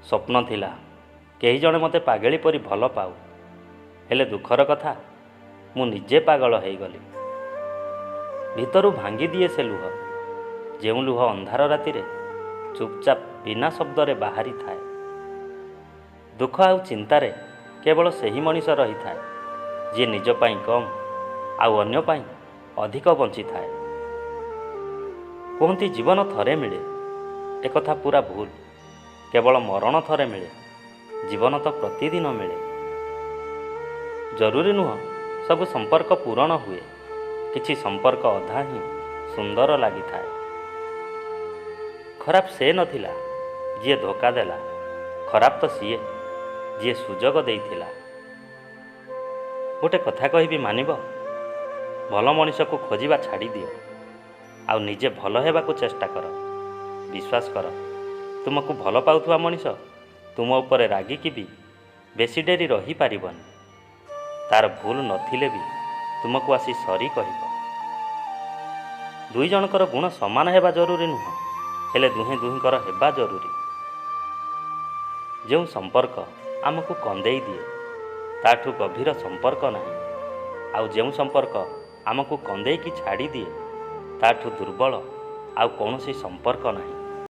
ସ୍ୱପ୍ନ ଥିଲା କେହି ଜଣେ ମୋତେ ପାଗେଳି ପରି ଭଲ ପାଉ, ହେଲେ ଦୁଃଖର କଥା ମୁଁ ନିଜେ ପାଗଳ ହେଇଗଲି। ଭିତରୁ ଭାଙ୍ଗିଦିଏ ସେ ଲୁହ, ଯେଉଁ ଲୁହ ଅନ୍ଧାର ରାତିରେ ଚୁପଚାପ ବିନା ଶବ୍ଦରେ ବାହାରିଥାଏ। ଦୁଃଖ ଆଉ ଚିନ୍ତାରେ କେବଳ ସେହି ମଣିଷ ରହିଥାଏ ଯିଏ ନିଜ ପାଇଁ କମ୍ ଆଉ ଅନ୍ୟ ପାଇଁ ଅଧିକ ବଞ୍ଚିଥାଏ। କୁହନ୍ତି ଜୀବନ ଥରେ ମିଳେ, ଏକଥା ପୁରା ଭୁଲ। କେବଳ ମରଣ ଥରେ ମିଳେ, ଜୀବନ ତ ପ୍ରତିଦିନ ମିଳେ। ଜରୁରୀ ନୁହଁ ସବୁ ସମ୍ପର୍କ ପୂରଣ ହୁଏ, କିଛି ସମ୍ପର୍କ ଅଧା ହିଁ ସୁନ୍ଦର ଲାଗିଥାଏ। ଖରାପ ସେ ନଥିଲା ଯିଏ ଧୋକା ଦେଲା, ଖରାପ ତ ସିଏ ଯିଏ ସୁଯୋଗ ଦେଇଥିଲା। ଗୋଟେ କଥା କହିବି, ମାନିବ? ଭଲ ମଣିଷକୁ ଖୋଜିବା ଛାଡ଼ିଦିଅ ଆଉ ନିଜେ ଭଲ ହେବାକୁ ଚେଷ୍ଟା କର। ବିଶ୍ୱାସ କର, ତୁମକୁ ଭଲ ପାଉଥିବା ମଣିଷ ତୁମ ଉପରେ ରାଗିକି ବି ବେଶୀ ଡେରି ରହିପାରିବନି। ତାର ଭୁଲ ନଥିଲେ ବି ତୁମକୁ ଆସି ସରି କହିବ। ଦୁଇ ଜଣଙ୍କର ଗୁଣ ସମାନ ହେବା ଜରୁରୀ ନୁହଁ, ହେଲେ ଦୁହେଁ ଦୁହିଁଙ୍କର ହେବା ଜରୁରୀ। ଯେଉଁ ସମ୍ପର୍କ ଆମକୁ କନ୍ଦେଇ ଦିଏ ତାଠୁ ଗଭୀର ସମ୍ପର୍କ ନାହିଁ, ଆଉ ଯେଉଁ ସମ୍ପର୍କ ଆମକୁ କନ୍ଦେଇକି ଛାଡ଼ିଦିଏ ତାଠୁ ଦୁର୍ବଳ ଆଉ କୌଣସି ସମ୍ପର୍କ ନାହିଁ।